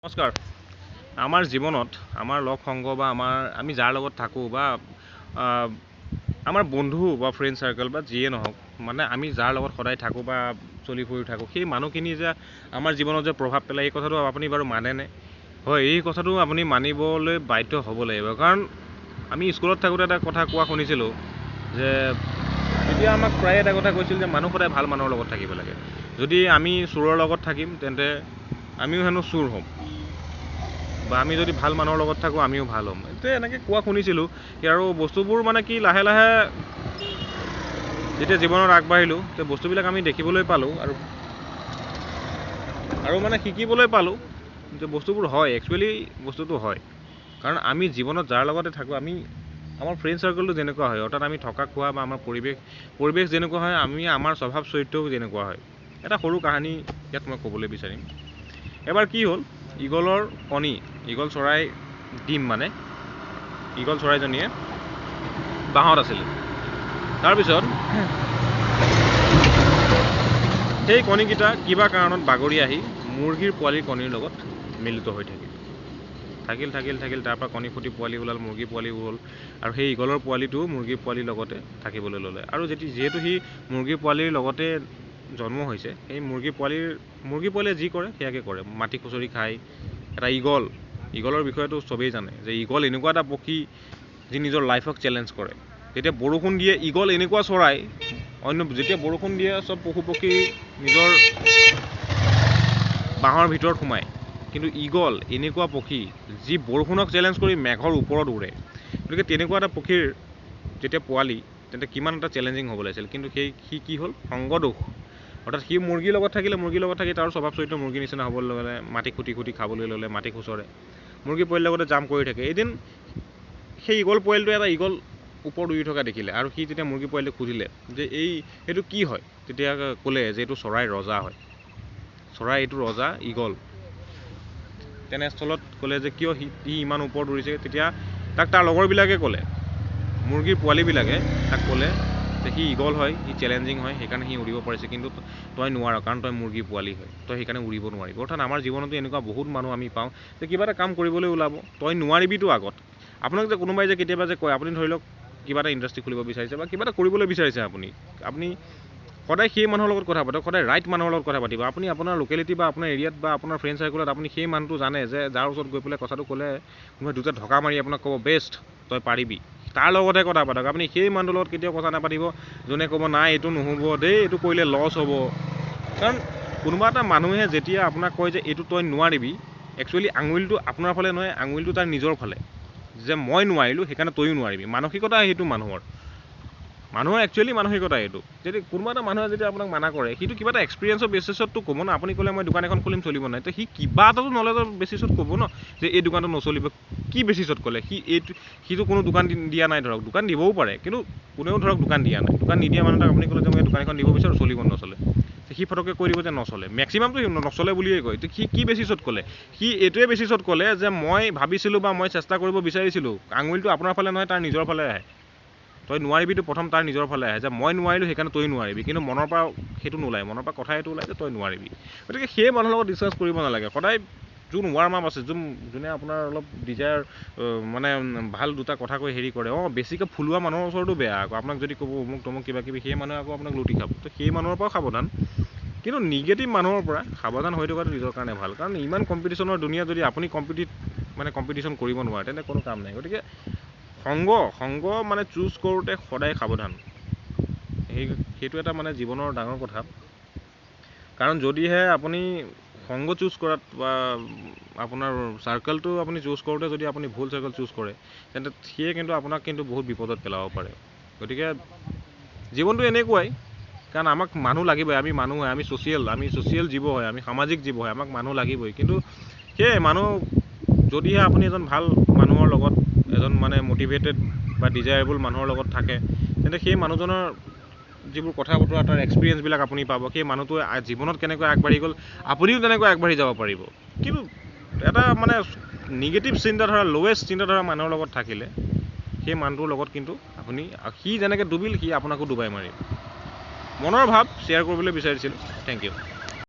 নমস্কাৰ। আমাৰ জীৱনত আমাৰ লগ সংগ বা আমাৰ আমি যাৰ লগত থাকোঁ বা আমাৰ বন্ধু বা ফ্ৰেণ্ড চাৰ্কল বা যিয়ে নহওক, মানে আমি যাৰ লগত সদায় থাকোঁ বা চলি ফুৰি থাকোঁ, সেই মানুহখিনি যে আমাৰ জীৱনত যে প্ৰভাৱ পেলায়, এই কথাটো আপুনি বাৰু মানেনে? হয়, এই কথাটো আপুনি মানিবলৈ বাধ্য হ'ব লাগিব। কাৰণ আমি স্কুলত থাকোঁতে এটা কথা কোৱা শুনিছিলোঁ যে তেতিয়া আমাক প্ৰায়ে এটা কথা কৈছিল যে মানুহ সদায় ভাল মানুহৰ লগত থাকিব লাগে। যদি আমি চোৰৰ লগত থাকিম তেন্তে আমিও হেনো চোৰ হ'ম, বা আমি যদি ভাল মানুহৰ লগত থাকোঁ আমিও ভাল হ'ম। এতিয়া এনেকৈ কোৱা শুনিছিলোঁ আৰু বস্তুবোৰ মানে কি লাহে লাহে যেতিয়া জীৱনত আগবাঢ়িলোঁ তেতিয়া বস্তুবিলাক আমি দেখিবলৈ পালোঁ আৰু আৰু মানে শিকিবলৈ পালোঁ যে বস্তুবোৰ হয়, একচুৱেলি বস্তুটো হয়। কাৰণ আমি জীৱনত যাৰ লগতে থাকোঁ, আমি আমাৰ ফ্ৰেণ্ড চাৰ্কলটো যেনেকুৱা হয়, অৰ্থাৎ আমি থকা খোৱা বা আমাৰ পৰিৱেশ যেনেকুৱা হয়, আমি আমাৰ স্বভাৱ চৰিত্ৰও যেনেকুৱা হয়। এটা সৰু কাহিনী ইয়াত মই ক'বলৈ বিচাৰিম। এবাৰ কি হ'ল, ঈগলৰ কণী, ঈগল চৰাই ডিম, মানে ঈগল চৰাইজনীয়ে বাঁহত আছিলে। তাৰপিছত সেই কণীকেইটা কিবা কাৰণত বাগৰি আহি মুৰ্গীৰ পোৱালিৰ কণীৰ লগত মিলিত হৈ থাকিল, থাকিল থাকিল থাকিল। তাৰপৰা কণী ফুটি পোৱালি ওলাল, মুৰ্গী পোৱালিও হ'ল, আৰু সেই ঈগলৰ পোৱালিটোও মুৰ্গীৰ পোৱালিৰ লগতে থাকিবলৈ ল'লে। আৰু যিহেতু সি মুৰ্গীৰ পোৱালিৰ লগতে জন্ম হৈছে, সেই মুৰ্গী পোৱালিয়ে যি কৰে সেয়াকে কৰে, মাটি খুচৰি খায়। এটা ঈগল, ঈগলৰ বিষয়েতো চবেই জানে যে ঈগল এনেকুৱা এটা পক্ষী যি নিজৰ লাইফক চেলেঞ্জ কৰে। যেতিয়া বৰষুণ দিয়ে, ঈগল এনেকুৱা চৰাই, অন্য যেতিয়া বৰষুণ দিয়ে চব পশু পক্ষী নিজৰ বাঁহৰ ভিতৰত সোমায়, কিন্তু ঈগল এনেকুৱা পক্ষী যি বৰষুণক চেলেঞ্জ কৰি মেঘৰ ওপৰত উৰে। গতিকে তেনেকুৱা এটা পক্ষীৰ যেতিয়া পোৱালি, তেন্তে কিমান এটা চেলেঞ্জিং হ'ব লাগিছিল। কিন্তু সি কি হ'ল, সংগদোষ, অৰ্থাৎ সি মুৰ্গীৰ লগত থাকিলে, মুৰ্গীৰ লগত থাকি তাৰ স্বভাৱ চৰিত্ৰ মুৰ্গীৰ নিচিনা হ'বলৈ ল'লে, মাটি খুটি খুটি খাবলৈ ল'লে, মাটি খুচৰে, মুৰ্গী পোৱালিৰ লগতে জাম কৰি থাকে। এদিন সেই ঈগল পোৱালিটোৱে এটা ঈগল ওপৰত উৰি থকা দেখিলে, আৰু সি যেতিয়া মুৰ্গী পোৱালিটোক সুধিলে যে এইটো কি হয়, তেতিয়া ক'লে যে এইটো চৰাইৰ ৰজা হয়, চৰাই এইটো ৰজা ঈগল। তেনেস্থলত ক'লে যে কিয় সি ইমান ওপৰত উৰিছে? তেতিয়া তাক তাৰ লগৰবিলাকে ক'লে, মুৰ্গীৰ পোৱালিবিলাকে তাক ক'লে যে সি ঈগল হয়, সি চেলেঞ্জিং হয়, সেইকাৰণে সি উৰিব পাৰিছে, কিন্তু তই নোৱাৰ, কাৰণ তই মুৰ্গীৰ পোৱালি হয়, তই সেইকাৰণে উৰিব নোৱাৰিবি। অৰ্থাৎ আমাৰ জীৱনতো এনেকুৱা বহুত মানুহ আমি পাওঁ যে কিবা এটা কাম কৰিবলৈ ওলাব, তই নোৱাৰিবিতো আগত। আপোনাক যে কোনোবাই যে কেতিয়াবা যে কয়, আপুনি ধৰি লওক কিবা এটা ইণ্ডাষ্ট্ৰি খুলিব বিচাৰিছে বা কিবা এটা কৰিবলৈ বিচাৰিছে, আপুনি সদায় সেই মানুহৰ লগত কথা পাতক, সদায় ৰাইট মানুহৰ লগত কথা পাতিব। আপুনি আপোনাৰ লোকেলিটি বা আপোনাৰ এৰিয়াত বা আপোনাৰ ফ্ৰেণ্ড চাৰ্কলত আপুনি সেই মানুহটো জানে যে যাৰ ওচৰত গৈ পেলাই কথাটো ক'লে কোনোবাই দুটা ঢকা মাৰি আপোনাক ক'ব বেষ্ট, তই পাৰিবি, তাৰ লগতহে কথা পাতক। আপুনি সেই মানুহটোৰ লগত কেতিয়াও কথা নাপাতিব যোনে ক'ব নাই এইটো নহ'ব দেই, এইটো কৰিলে লছ হ'ব। কাৰণ কোনোবা এটা মানুহে যেতিয়া আপোনাক কয় যে এইটো তই নোৱাৰিবি, একচুৱেলি আঙুলিটো আপোনাৰ ফালে নহয়, আঙুলিটো তাৰ নিজৰ ফালে, যে মই নোৱাৰিলোঁ সেইকাৰণে তয়ো নোৱাৰিবি। মানসিকতা সেইটো মানুহৰ একচুৱেলি মানসিকতা এইটো। যদি কোনোবা এটা মানুহে যেতিয়া আপোনাক মানা কৰে, সিটো কিবা এটা এক্সপিৰিয়েঞ্চৰ বেচিছততো ক'ব ন। আপুনি ক'লে মই দোকান এখন খুলিম চলিব নাই, তো সি কিবা এটাতো নলেজৰ বেচিছত ক'ব ন যে এই দোকানটো নচলিব। কি বেচিছত ক'লে? সিটো কোনো দোকান দিয়া নাই, ধৰক দোকান দিবও পাৰে, কিন্তু কোনেও ধৰক দোকান দিয়া নাই। দোকান নিদিয়া মানুহ এটাক আপুনি ক'লে যে মই দোকান এখন দিব বিচাৰোঁ, চলিব নচলে, সি ফটককৈ কৈ দিব যে নচলে। মেক্সিমামটো নচলে বুলিয়ে কয়। তো সি কি বেচিছত ক'লে? সি এইটোৱে বেচিছত ক'লে যে মই ভাবিছিলোঁ বা মই চেষ্টা কৰিব বিচাৰিছিলোঁ, আঙুলিটো আপোনাৰ ফালে নহয় তাৰ নিজৰ ফালে আহে। তই নোৱাৰিবিটো প্ৰথম তাৰ নিজৰ ফালে আহে যে মই নোৱাৰিলোঁ সেইকাৰণে তই নোৱাৰিবি, কিন্তু মনৰ পৰা সেইটো নোলায়, মনৰ পৰা কথা এইটো ওলায় যে তই নোৱাৰিবি। গতিকে সেই মানুহৰ লগত ডিছকাছ কৰিব নালাগে। সদায় যোন ৱাৰ্ম আপ আছে, যোনে আপোনাৰ অলপ ডিজায়াৰ মানে ভাল দুটা কথা কৈ হেৰি কৰে, বেছিকৈ ফুলোৱা মানুহৰ ওচৰতো বেয়া আকৌ। আপোনাক যদি ক'ব অমুক তমুক কিবা কিবি, সেই মানুহে আকৌ আপোনাক লুটি খাব। তো সেই মানুহৰ পৰাও সাৱধান, কিন্তু নিগেটিভ মানুহৰ পৰা সাৱধান হৈ থকাটো নিজৰ কাৰণে ভাল। কাৰণ ইমান কম্পিটিশ্যনৰ দুনীয়া, যদি আপুনি কম্পিটিশ্যন কৰিব নোৱাৰে তেন্তে কোনো কাম নাই। গতিকে সংগ মানে চুজ কৰোঁতে সদায় সাৱধান, সেইটো এটা মানে জীৱনৰ ডাঙৰ কথা। কাৰণ যদিহে আপুনি সংগ চুজ কৰাত বা আপোনাৰ চাৰ্কলটো আপুনি চুজ কৰোঁতে যদি আপুনি ভুল চাৰ্কল চুজ কৰে, তেন্তে সিয়ে কিন্তু আপোনাক কিন্তু বহুত বিপদত পেলাব পাৰে। গতিকে জীৱনটো এনেকুৱাই, কাৰণ আমাক মানুহ লাগিবই, আমি মানুহ হয়, আমি ছ'চিয়েল জীৱ হয়, আমি সামাজিক জীৱ হয়, আমাক মানুহ লাগিবই। কিন্তু সেয়ে মানুহ যদিহে আপুনি এজন ভাল মানুহৰ লগত, এজন মানে মটিভেটেড বা ডিজায়াৰেবল মানুহৰ লগত থাকে, তেন্তে সেই মানুহজনৰ যিবোৰ কথা বতৰা, তাৰ এক্সপিৰিয়েঞ্চবিলাক আপুনি পাব। সেই মানুহটোৱে জীৱনত কেনেকৈ আগবাঢ়ি গ'ল, আপুনিও তেনেকৈ আগবাঢ়ি যাব পাৰিব। কিন্তু এটা মানে নিগেটিভ চিন্তাধাৰা, লৱেষ্ট চিন্তাধাৰা মানুহৰ লগত থাকিলে সেই মানুহটোৰ লগত কিন্তু আপুনি, সি যেনেকৈ ডুবিল সি আপোনাকো ডুবাই মাৰিব। মনৰ ভাৱ শ্বেয়াৰ কৰিবলৈ বিচাৰিছিলোঁ। Thank you.